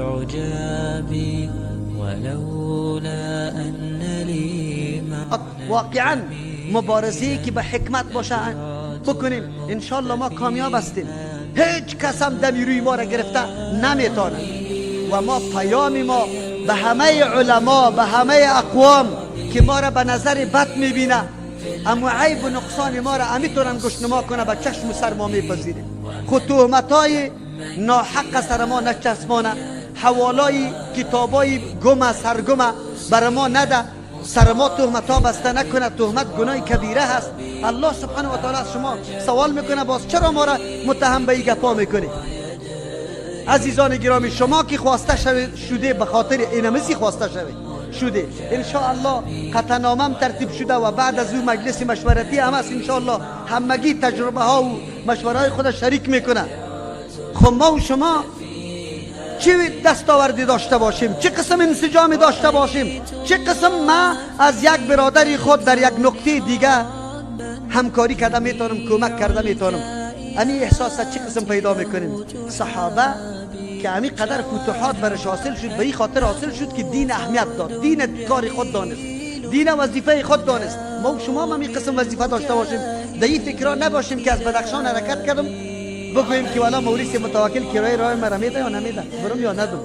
العجاب ولولا أن لي واقعا مبارزه که به حکمت باشه بکنیم، انشالله ما کامیاب هستیم. هیچ کس هم دمی روی ما را گرفته نمیتونه. و ما پیام ما به همه علما، به همه اقوام که ما را به نظر بد میبینه، اما عیب و نقصان ما را امیتونن گشنما کنه، به چشم و سر ما میپذیریم. خود تهمتای ناحق سر ما نچسبانه، حوالای کتابای گم سرگم بر ما نده، سر ما تهمت ها بسته نکنه. تهمت گناه کبیره هست. الله سبحانه و تعالی از شما سوال میکنه، باز چرا ما را متهم به این گپا میکنی؟ عزیزان گرامی، شما که خواسته شده، به خاطر اینمسی خواسته شده، ان شاء الله قطعنامه ترتیب شده و بعد از او مجلس مشورتی هم است. ان شاء الله همگی تجربه ها و مشوره های خود شریک میکنه. خب ما و شما چه دستاوردی داشته باشیم، چه قسم انسجامی داشته باشیم، چه قسم ما از یک برادر خود در یک نقطه دیگه همکاری کرده میتونم، کمک کرده میتونم، امی احساس چه قسم پیدا میکنیم؟ صحابه که امی قدر فتوحات برش حاصل شد، به این خاطر حاصل شد که دین اهمیت داد، دین کار خود دانست، دین وظیفه خود دانست. ما و شما هم این قسم وظیفه داشته باشیم، در این فکرها نباشیم که از بدخشان حرکت کردم بگوییم که والا مولوی متوکل کرایه راه مرا میده یا نمیده، برم یا ندم.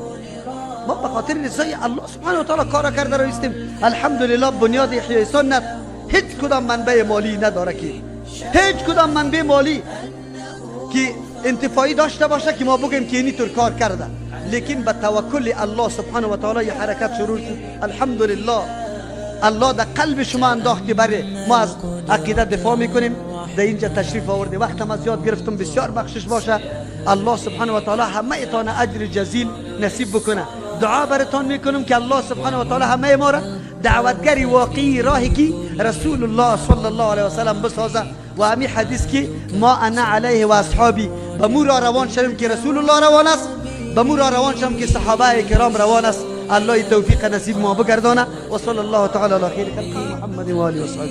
ما به خاطر رضای الله سبحانه و تعالی کار کرده رویستیم. الحمدلله بنیاد احیای سنت هیچ کدام منبع مالی نداره که هیچ کدام منبع مالی که انتفاعی داشته باشه که ما بگیم که اینی طور کار کرده، لیکن به توکل الله سبحانه و تعالی حرکت شروع شد. الحمدلله الله در قلب شما انداخت که بره ما از عقیده دفاع میکنیم. در اینجا تشریف آورده، وقت هم از یاد گرفتم، بسیار بخشش باشه. الله سبحانه و تعالی همه ایتان اجر جزیل نصیب بکنه. دعا براتان میکنم که الله سبحانه و تعالی همه ما را دعوتگری واقعی راهی که رسول الله صلی الله علیه و سلم بسازه و همی حدیث که ما انا علیه و اصحابی، به مو را روان شویم که رسول الله روان است، به مو را روان شویم که صحابه کرام روان است. الله توفیق نصیب ما بگردانه. و صلی الله تعالی علی خیر خلقه محمد و آله و صحبه.